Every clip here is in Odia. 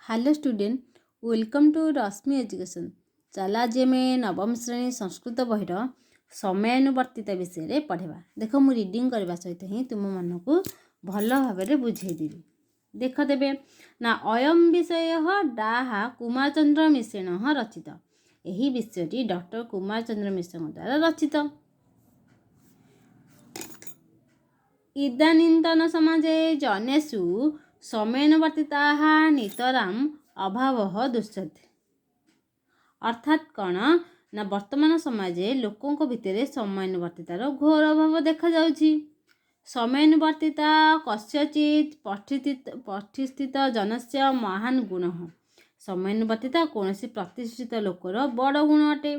Hello student, welcome to Rashmi Education. ଚାଲ, ଆଜି ଆମେ ନବମ ଶ୍ରେଣୀ ସଂସ୍କୃତ ବହିର ସମୟାନୁବର୍ତ୍ତିତା ବିଷୟରେ ପଢ଼ିବା। ଦେଖ, ମୁଁ ରିଡ଼ିଂ କରିବା ସହିତ ହିଁ ତୁମମାନଙ୍କୁ ଭଲ ଭାବରେ ବୁଝେଇଦେବି। ଦେଖ ତେବେ ନା, ଅୟମ୍ ବିଷୟ ଡାଃ କୁମାରଚନ୍ଦ୍ର ମିଶ୍ରେଣ ରଚିତ। ଏହି ବିଷୟଟି ଡକ୍ଟର କୁମାରଚନ୍ଦ୍ର ମିଶ୍ରଙ୍କ ଦ୍ୱାରା ରଚିତ। ଇଦାନୀନ୍ତନ ସମାଜେ ଜନେଷୁ ସମୟାନୁବର୍ତ୍ତିତାः ନିତରାମ୍ ଅଭାବः ଦୃଶ୍ୟତେ। ଅର୍ଥାତ୍ କ'ଣ ନା, ବର୍ତ୍ତମାନ ସମାଜରେ ଲୋକଙ୍କ ଭିତରେ ସମୟାନୁବର୍ତ୍ତିତାର ଘୋର ଅଭାବ ଦେଖାଯାଉଛି। ସମୟାନୁବର୍ତ୍ତିତା କସ୍ୟଚିତ୍ ପ୍ରତିଷ୍ଠିତ ଜନସ୍ୟ ମହାନ ଗୁଣ। ସମୟାନୁବର୍ତ୍ତିତା କୌଣସି ପ୍ରତିଷ୍ଠିତ ଲୋକର ବଡ଼ ଗୁଣ ଅଟେ।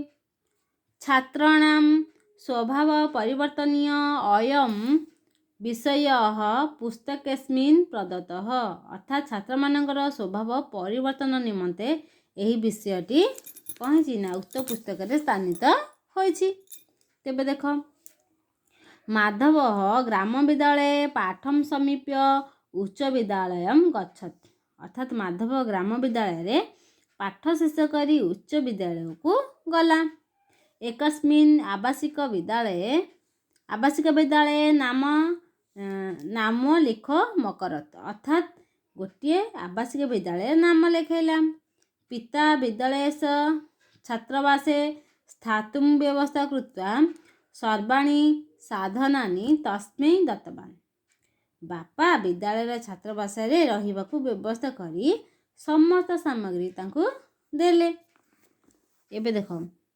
ଛାତ୍ରାଣାମ୍ ସ୍ୱଭାବ ପରିବର୍ତ୍ତନୀୟ ଅୟମ୍ ବିଷୟ ପୁସ୍ତକେସ୍ମିନ୍ ପ୍ରଦତ୍ତଃ। ଅର୍ଥାତ୍ ଛାତ୍ରମାନଙ୍କର ସ୍ୱଭାବ ପରିବର୍ତ୍ତନ ନିମନ୍ତେ ଏହି ବିଷୟଟି କ'ଣ ହେଇଛି ନା, ଉକ୍ତ ପୁସ୍ତକରେ ସ୍ଥାନିତ ହୋଇଛି। ତେବେ ଦେଖ, ମାଧବ ଗ୍ରାମ ବିଦ୍ୟାଳୟ ପାଠം ସମୀପ୍ୟ ଉଚ୍ଚ ବିଦ୍ୟାଳୟಂ ଗଚ୍ଛତ୍। ଅର୍ଥାତ୍ ମାଧବ ଗ୍ରାମ ବିଦ୍ୟାଳୟରେ ପାଠ ଶେଷ କରି ଉଚ୍ଚ ବିଦ୍ୟାଳୟକୁ ଗଲା। ଏକସ୍ମିନ୍ ଆବାସିକ ବିଦ୍ୟାଳୟ ନାମ ଲିଖ ମକରତ। ଅର୍ଥାତ୍ ଗୋଟିଏ ଆବାସିକ ବିଦ୍ୟାଳୟ ନାମ ଲେଖାଇଲା। ପିତା ବିଦ୍ୟାଳୟସ୍ୟ ଛାତ୍ରାବାସେ ସ୍ଥାତୁଂ ବ୍ୟବସ୍ଥା କୃତ୍ୱା ସର୍ବାଣୀ ସାଧନାନି ତସ୍ମୈ ଦତ୍ତବାନ୍। ବାପା ବିଦ୍ୟାଳୟର ଛାତ୍ରାବାସରେ ରହିବାକୁ ବ୍ୟବସ୍ଥା କରି ସମସ୍ତ ସାମଗ୍ରୀ ତାଙ୍କୁ ଦେଲେ। ଏବେ ଦେଖ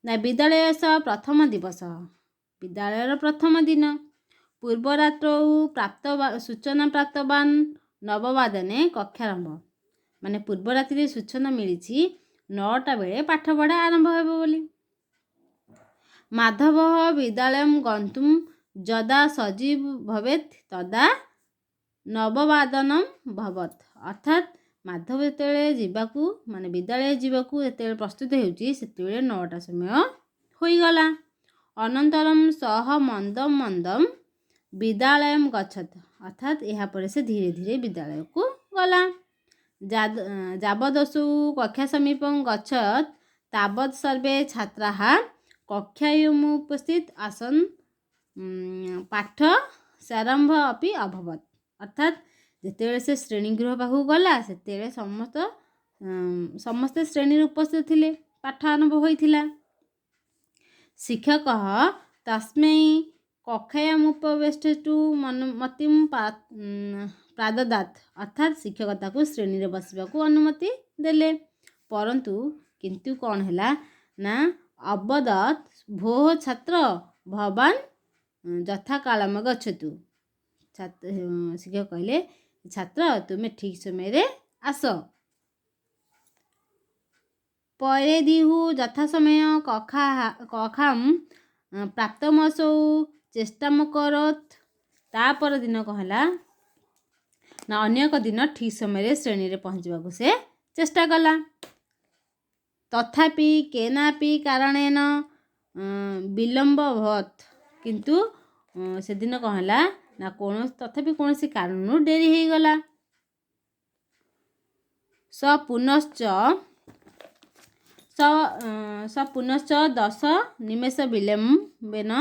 ନା, ବିଦ୍ୟାଳୟସ୍ୟ ପ୍ରଥମ ଦିବସ। ବିଦ୍ୟାଳୟର ପ୍ରଥମ ଦିନ। ପୂର୍ବରାତ୍ରौ ପ୍ରାପ୍ତ ସୂଚନା ପ୍ରାପ୍ତବାନ ନବବାଦନେ କକ୍ଷାରମ୍ଭ। ମାନେ ପୂର୍ବ ରାତିରେ ସୂଚନା ମିଳିଛି, 9ଟା ବେଳେ ପାଠପଢ଼ା ଆରମ୍ଭ ହେବ ବୋଲି। ମାଧବ ବିଦ୍ୟାଳୟಂ ଗନ୍ତୁം ଯଦା ସଜୀବ ଭବେତ୍ ତଦା ନବବାଦନମ୍ ଭବତ୍। ଅର୍ଥାତ୍ ମାଧବ ଯେତେବେଳେ ଯିବାକୁ, ମାନେ ବିଦ୍ୟାଳୟ ଯିବାକୁ ଯେତେବେଳେ ପ୍ରସ୍ତୁତ ହେଉଛି, ସେତେବେଳେ 9ଟା ସମୟ ହୋଇଗଲା। ଅନନ୍ତରମ୍ ସହ ମନ୍ଦମ ମନ୍ଦମ ବିଦ୍ୟାଳୟಂ ଗଚ୍ଛତ୍। ଅର୍ଥାତ୍ ଏହାପରେ ସେ ଧୀରେ ଧୀରେ ବିଦ୍ୟାଳୟକୁ ଗଲା। ଯାବଦସୌ କକ୍ଷା ସମୀପଂ ଗଚ୍ଛତ୍ ତାବତ୍ ସର୍ବେ ଛାତ୍ରାः କକ୍ଷାୟୁମୁପସ୍ଥିତ ଆସନ୍, ପାଠ ପ୍ରାରମ୍ଭ ଅପି ଅଭବତ୍। ଅର୍ଥାତ୍ ଯେତେବେଳେ ସେ ଶ୍ରେଣୀଗୃହ ପାଖକୁ ଗଲା, ସେତେବେଳେ ସମସ୍ତେ ଶ୍ରେଣୀରେ ଉପସ୍ଥିତ ଥିଲେ, ପାଠ ଆରମ୍ଭ ହୋଇଥିଲା। ଶିକ୍ଷକ ତସ୍ମୈ କକ୍ଷାୟାମୁପବେଷ୍ଟୁ ଅନୁମତିಂ ପ୍ରାଦଦାତ୍। ଅର୍ଥାତ୍ ଶିକ୍ଷକ ତାକୁ ଶ୍ରେଣୀରେ ବସିବାକୁ ଅନୁମତି ଦେଲେ। ପରନ୍ତୁ, କିନ୍ତୁ କ'ଣ ହେଲା ନା, ଅବଦତ୍ ଭୋଃ ଛାତ୍ର, ଭବାନ ଯଥାକାଳମ ଗଚ୍ଛତୁ। ଶିକ୍ଷକ କହିଲେ, ଛାତ୍ର, ତୁମେ ଠିକ୍ ସମୟରେ ଆସ। ପରେଦିହୁ ଯଥା ସମୟ କକ୍ଷାಂ ପ୍ରାପ୍ତମସୌ ଚେଷ୍ଟାମକରୋତ୍। ତା ପରଦିନ କ'ଣ ହେଲା ନା, ଅନ୍ୟ ଏକ ଦିନ ଠିକ୍ ସମୟରେ ଶ୍ରେଣୀରେ ପହଞ୍ଚିବାକୁ ସେ ଚେଷ୍ଟା କଲା। ତଥାପି କେନାପି କାରଣେନ ବିଳମ୍ବ ଅଭବତ୍। କିନ୍ତୁ ସେଦିନ କ'ଣ ହେଲା ନା, ତଥାପି କୌଣସି କାରଣରୁ ଡେରି ହେଇଗଲା। ସ ପୁନଶ୍ଚ 10 ନିମେଷ ବିଳମ୍ବେନ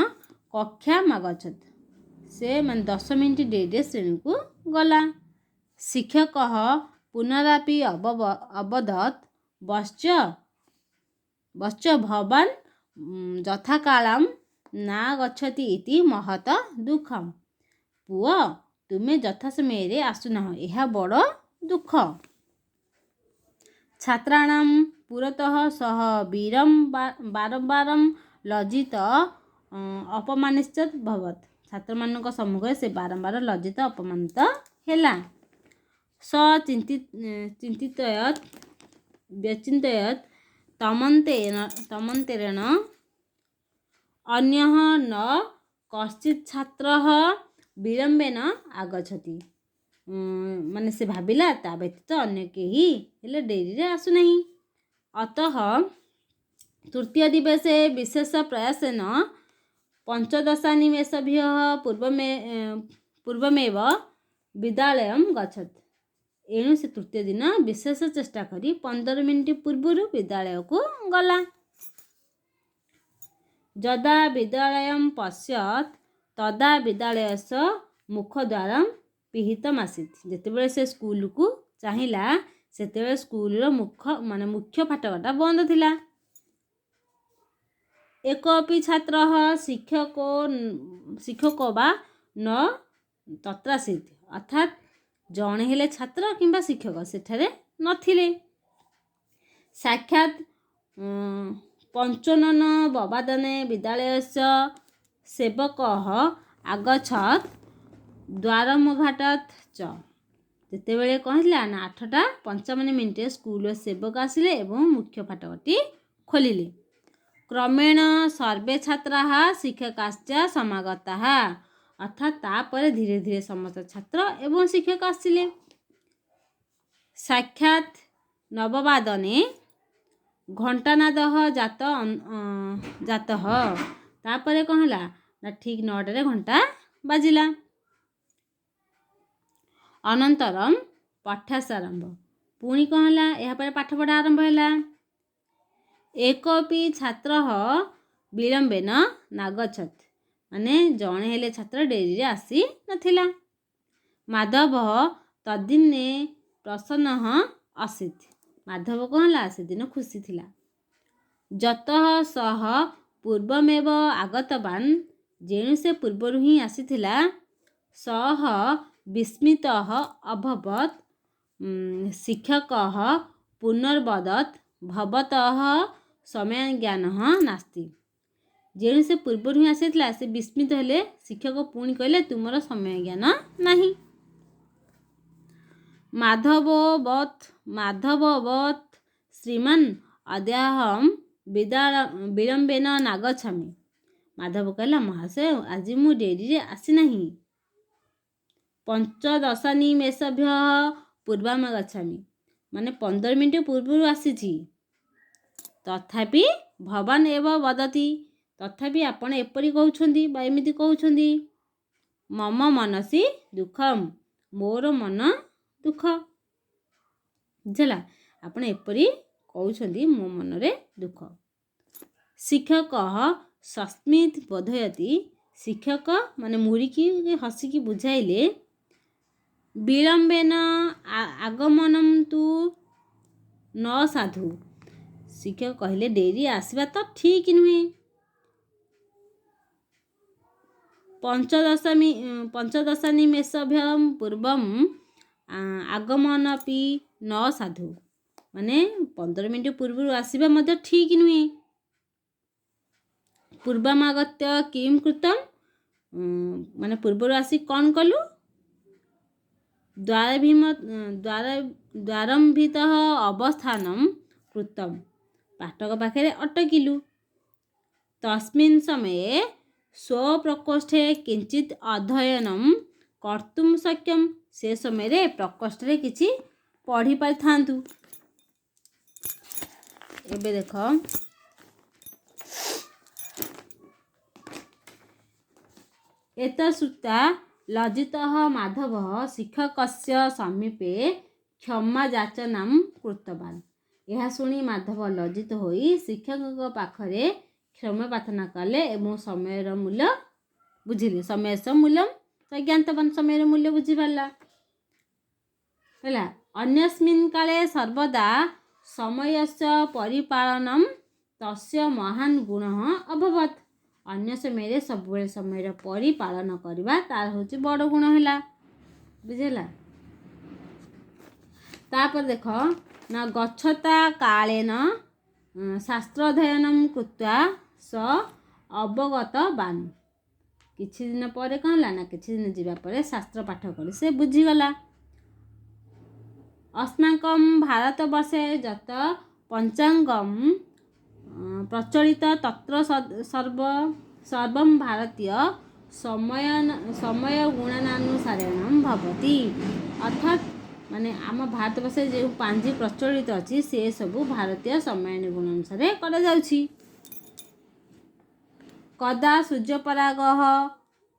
କକ୍ଷାମାଗଚ୍ଛତ୍। ସେ ମାନେ 10 ମିନିଟ୍ ଡେରିରେ ଶ୍ରେଣୀକୁ ଗଲା। ଶିକ୍ଷକ ପୁନରାପି ଅବଦତ୍, ବତ୍ସ ବତ୍ସ, ଭବାନ ଯଥାକାଳಂ ନା ଗଚ୍ଛତି ଇତି ମହତ ଦୁଃଖମ୍। ପୁଅ, ତୁମେ ଯଥା ସମୟରେ ଆସୁନାହଁ, ଏହା ବଡ଼ ଦୁଃଖ। ଛାତ୍ରାଣାಂ ପୁରତଃ ସହ ବୀରಂ ବାରମ୍ବାରಂ ଲଜ୍ଜିତ ଅପମାନିତ ଭବତ୍। ଛାତ୍ରମାନଙ୍କ ସମ୍ମୁଖରେ ସେ ବାରମ୍ବାର ଲଜ୍ଜିତ ଅପମାନିତ ହେଲା। ସ ଚିନ୍ତିତୟତ୍ ବ୍ୟଚିନ୍ତୟତ୍ ତମନ୍ତେରେଣ ଅନ୍ୟः ନ କଶ୍ଚିତ୍ ଛାତ୍ରः ବିଳମ୍ବେନ ଆଗଚ୍ଛତି। ମାନେ ସେ ଭାବିଲା, ତା ବ୍ୟତୀତ ଅନ୍ୟ କେହି ହେଲେ ଡେରିରେ ଆସୁନାହିଁ। ଅତଃ ତୃତୀୟ ଦିବସେ ବିଶେଷ ପ୍ରୟାସେନ ପଞ୍ଚଦଶାନିମେଷଭ୍ୟः ପୂର୍ବମେବ ବିଦ୍ୟାଳୟಂ ଗଚ୍ଛତ୍। ଏଣୁ ସେ ତୃତୀୟ ଦିନ ବିଶେଷ ଚେଷ୍ଟା କରି 15 ମିନିଟ୍ ପୂର୍ବରୁ ବିଦ୍ୟାଳୟକୁ ଗଲା। ଯଦା ବିଦ୍ୟାଳୟಂ ପଶ୍ୟତ୍ ତଦା ବିଦ୍ୟାଳୟସ୍ୟ ମୁଖଦ୍ୱାରଂ ପିହିତମାସିତ୍। ଯେତେବେଳେ ସେ ସ୍କୁଲକୁ ଚାହିଁଲା ସେତେବେଳେ ସ୍କୁଲର ମୁଖ୍ୟ ଫାଟକଟା ବନ୍ଦ ଥିଲା। ଏକପି ଛାତ୍ରଃ ଶିକ୍ଷକ ବା ନ ତତ୍ରାସିତ୍। ଅର୍ଥାତ୍ ଜଣେ ହେଲେ ଛାତ୍ର କିମ୍ବା ଶିକ୍ଷକ ସେଠାରେ ନଥିଲେ। ସାକ୍ଷାତ ପଞ୍ଚୋନନ ବବାଦନେ ବିଦ୍ୟାଳୟସ୍ୟ ସେବକଃ ଆଗଚ୍ଛତ୍ ଦ୍ୱାରମଘାଟତ୍ ଚ। ଯେତେବେଳେ କ'ଣ ହେଇଥିଲା ନା 8:55 ସ୍କୁଲର ସେବକ ଆସିଲେ ଏବଂ ମୁଖ୍ୟ ଫାଟକଟି ଖୋଲିଲେ। କ୍ରମେଣ ସର୍ବେ ଛାତ୍ରାः ଶିକ୍ଷକାଶ୍ଚ ସମାଗତାः। ଅର୍ଥାତ୍ ତାପରେ ଧୀରେ ଧୀରେ ସମସ୍ତ ଛାତ୍ର ଏବଂ ଶିକ୍ଷକ ଆସିଲେ। ସାକ୍ଷାତ ନବବାଦନେ ଘଣ୍ଟାନାଦଃ ଜାତଃ। ତାପରେ କ'ଣ ହେଲା ନା ଠିକ୍ 9ଟାରେ ଘଣ୍ଟା ବାଜିଲା। ଅନନ୍ତରಂ ପାଠ୍ୟାସାରମ୍ଭ। ପୁଣି କ'ଣ ହେଲା, ଏହାପରେ ପାଠପଢ଼ା ଆରମ୍ଭ ହେଲା। ଏକପି ଛାତ୍ରଃ ବିଳମ୍ବେନ ନାଗଚ୍ଛତ୍। ମାନେ ଜଣେ ହେଲେ ଛାତ୍ର ଡେରିରେ ଆସି ନଥିଲା। ମାଧବ ତଦ୍ଦିନେ ପ୍ରସନ୍ନଃ ଅସିତ୍। ମାଧବ କ'ଣ ହେଲା ସେଦିନ ଖୁସି ଥିଲା। ଯତଃ ସହ ପୂର୍ବମେବ ଆଗତବାନ୍। ଯେଣୁ ସେ ପୂର୍ବରୁ ହିଁ ଆସିଥିଲା। ସହ ବିସ୍ମିତଃ ଅଭବତ୍। ଶିକ୍ଷକଃ ପୁନର୍ବଦତ୍ ଭବତଃ ସମୟଜ୍ଞାନଃ ନାସ୍ତି। ଯେଣୁ ସେ ପୂର୍ବରୁ ହିଁ ଆସିଥିଲା ସେ ବିସ୍ମିତ ହେଲେ। ଶିକ୍ଷକ ପୁଣି କହିଲେ ତୁମର ସମୟ ଜ୍ଞାନ ନାହିଁ। ମାଧବବତ୍ ଶ୍ରୀମାନ୍ ଅଦ୍ୟାହଂ ବିଳମ୍ବେନ ନାଗଚ୍ଛାମି। ମାଧବ କହିଲା ମହାଶୟ ଆଜି ମୁଁ ଡେରିରେ ଆସିନାହିଁ। ପଞ୍ଚଦଶାନିମେଷଭ୍ୟଃ ପୂର୍ବାମାଗଚ୍ଛାମି। ମାନେ 15 ମିନିଟ୍ ପୂର୍ବରୁ ଆସିଛି। ତଥାପି ଭବାନ ଏବ ବଦତି। ତଥାପି ଆପଣ ଏପରି କହୁଛନ୍ତି ବା ଏମିତି କହୁଛନ୍ତି। ମମ ମନସି ଦୁଃଖମ୍। ମୋର ମନ ଦୁଃଖ। ବୁଝିଲା, ଆପଣ ଏପରି କହୁଛନ୍ତି, ମୋ ମନରେ ଦୁଃଖ। ଶିକ୍ଷକ ସସ୍ମିତ ବୋଧୟତି। ଶିକ୍ଷକ ମାନେ ମୁରିକି ହସିକି ବୁଝାଇଲେ। ବିଳମ୍ବେନ ଆଗମନମ୍ ତୁ ନ ସାଧୁ। ଶିକ୍ଷକ କହିଲେ ଡେରି ଆସିବା ତ ଠିକ୍ ନୁହେଁ। ପଞ୍ଚଦଶାନିମେଷଭ୍ୟଃ ପୂର୍ବମ୍ ଆଗମନପି ନ ସାଧୁ। ମାନେ 15 ମିନିଟ୍ ପୂର୍ବରୁ ଆସିବା ମଧ୍ୟ ଠିକ୍ ନୁହେଁ। ପୂର୍ବମାଗତ୍ୟ କିମ୍ କୃତମ୍। ମାନେ ପୂର୍ବରୁ ଆସି କ'ଣ କଲୁ। ଦ୍ୱାରମ୍ଭିତଃ ଅବସ୍ଥାନମ୍ କୃତମ୍। ପାଠକ ପାଖରେ ଅଟକିଲୁ। ତସ୍ମିନ୍ ସମୟେ ସ୍ୱପ୍ରକୋଷ୍ଠେ କିଞ୍ଚିତ୍ ଅଧ୍ୟୟନମ୍ କର୍ତ୍ତୁମ୍ ଶକ୍ୟମ୍। ସେ ସମୟରେ ପ୍ରକୋଷ୍ଠରେ କିଛି ପଢ଼ି ପାରିଥାନ୍ତୁ। ଏବେ ଦେଖ ଏତଶ୍ରୁତ୍ୱା ଲଜ୍ଜିତଃ ମାଧବଃ ଶିକ୍ଷକସ୍ୟ ସମୀପେ କ୍ଷମା ଯାଚନାಂ କୃତବାନ୍। ଏହା ଶୁଣି ମାଧବ ଲଜ୍ଜିତ ହୋଇ ଶିକ୍ଷକଙ୍କ ପାଖରେ କ୍ଷମା ପ୍ରାର୍ଥନା କଲେ ଏବଂ ସମୟର ମୂଲ୍ୟ ବୁଝିଲେ। ସମୟସ୍ୟ ମୂଲ୍ୟମ୍ ଜ୍ଞାତବାନ୍। ସମୟର ମୂଲ୍ୟ ବୁଝିପାରିଲା। ହେଲା ଅନ୍ୟସ୍ମିନ୍ କାଳେ ସର୍ବଦା ସମୟସ୍ୟ ପରିପାଳନମ୍ ତସ୍ୟ ମହାନ୍ ଗୁଣଃ ଅଭବତ୍। ଅନ୍ୟ ସମୟରେ ସବୁବେଳେ ସମୟର ପରିପାଳନ କରିବା ତାର ହେଉଛି ବଡ଼ ଗୁଣ ହେଲା। ବୁଝିଲା। ତାପରେ ଦେଖ ନା ଗଚ୍ଛତା କାଳେନ ଶାସ୍ତ୍ରାଧ୍ୟୟନମ୍ କୃତ୍ୱା ସ ଅବଗତବାନ୍। କିଛି ଦିନ ପରେ କ'ଣ ହେଲା ନା କିଛି ଦିନ ଯିବା ପରେ ଶାସ୍ତ୍ର ପାଠ କରି ସେ ବୁଝିଗଲା। ଅସ୍ମାକଂ ଭାରତବର୍ଷେ ଯତ ପଞ୍ଚାଙ୍ଗମ୍ ପ୍ରଚଳିତ ତତ୍ର ସର୍ବଂ ଭାରତୀୟ ସମୟ ଗୁଣାନୁସାରେଣ ଭବତି। ଅର୍ଥାତ୍ ମାନେ ଆମ ଭାରତବର୍ଷରେ ଯେଉଁ ପାଞ୍ଜି ପ୍ରଚଳିତ ଅଛି ସେ ସବୁ ଭାରତୀୟ ସମୟାନୁଗୁଣ ଅନୁସାରେ କରାଯାଉଛି। କଦା ସୂର୍ଯ୍ୟପରାଗଃ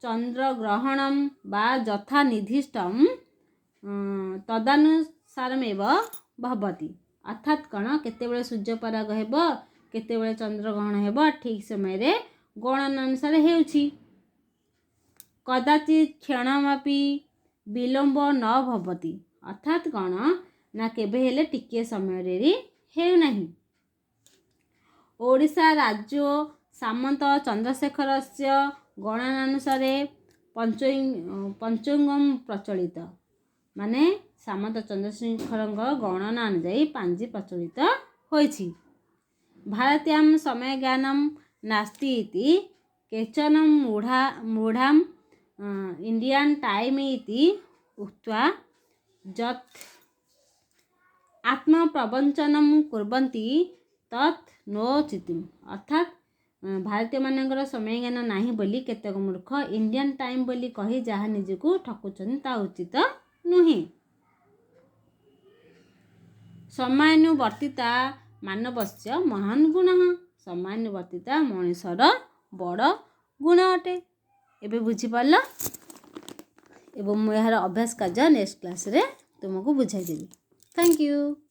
ଚନ୍ଦ୍ରଗ୍ରହଣମ୍ ବା ଯଥା ନିର୍ଦ୍ଦିଷ୍ଟମ୍ ତଦାନୁସାରେଣ ସାରମେବ ଭବତି। ଅର୍ଥାତ୍ କ'ଣ? କେତେବେଳେ ସୂର୍ଯ୍ୟପରାଗ ହେବ, କେତେବେଳେ ଚନ୍ଦ୍ରଗ୍ରହଣ ହେବ, ଠିକ୍ ସମୟରେ ଗଣନା ଅନୁସାରେ ହେଉଛି। କଦାଚିତ୍ କ୍ଷଣମପି ବିଳମ୍ବ ନ ଭବତି। ଅର୍ଥାତ୍ କ'ଣ ନା କେବେ ହେଲେ ଟିକିଏ ସମୟ ଡେରି ହେଉନାହିଁ। ଓଡ଼ିଶା ରାଜ୍ୟ ସାମନ୍ତ ଚନ୍ଦ୍ରଶେଖରସ୍ୟ ଗଣନାନୁସାରେ ପଞ୍ଚଙ୍ଗମ ପ୍ରଚଳିତ। ମାନେ ସାମନ୍ତ ଚନ୍ଦ୍ରଶେଖରଙ୍କ ଗଣନା ଅନୁଯାୟୀ ପାଞ୍ଜି ପ୍ରଚଳିତ ହୋଇଛି। ଭାରତୀୟାಂ ସମୟ ଜ୍ଞାନମ ନାସ୍ତି ଇତି କେଚନ ମୂଢ଼ା ମୂଢ଼ାମ୍ ଇଣ୍ଡିଆନ୍ ଟାଇମ୍ ଇତି ଉକ୍ତ୍ୱା ଯତ୍ ଆତ୍ମପ୍ରବଞ୍ଚନମ୍ କୁର୍ବନ୍ତି ତତ୍ ନୋଚିତିମ୍। ଅର୍ଥାତ୍ ଭାରତୀୟମାନଙ୍କର ସମୟ ଜ୍ଞାନ ନାହିଁ ବୋଲି କେତେକ ମୂର୍ଖ ଇଣ୍ଡିଆନ୍ ଟାଇମ୍ ବୋଲି କହି ଯାହା ନିଜକୁ ଠକୁଛନ୍ତି, ତା ଉଚିତ ନୁହେଁ। ସମୟାନୁବର୍ତ୍ତିତା ମାନବସ୍ୟ ମହାନ ଗୁଣ। ସମୟାନୁବର୍ତ୍ତିତା ମଣିଷର ବଡ଼ ଗୁଣ ଅଟେ। ଏବେ ବୁଝିପାରିଲ? ଏବଂ ମୁଁ ଏହାର ଅଭ୍ୟାସ କାର୍ଯ୍ୟ ନେକ୍ସଟ କ୍ଲାସ୍ରେ ତୁମକୁ ବୁଝାଇଦେବି। Thank you.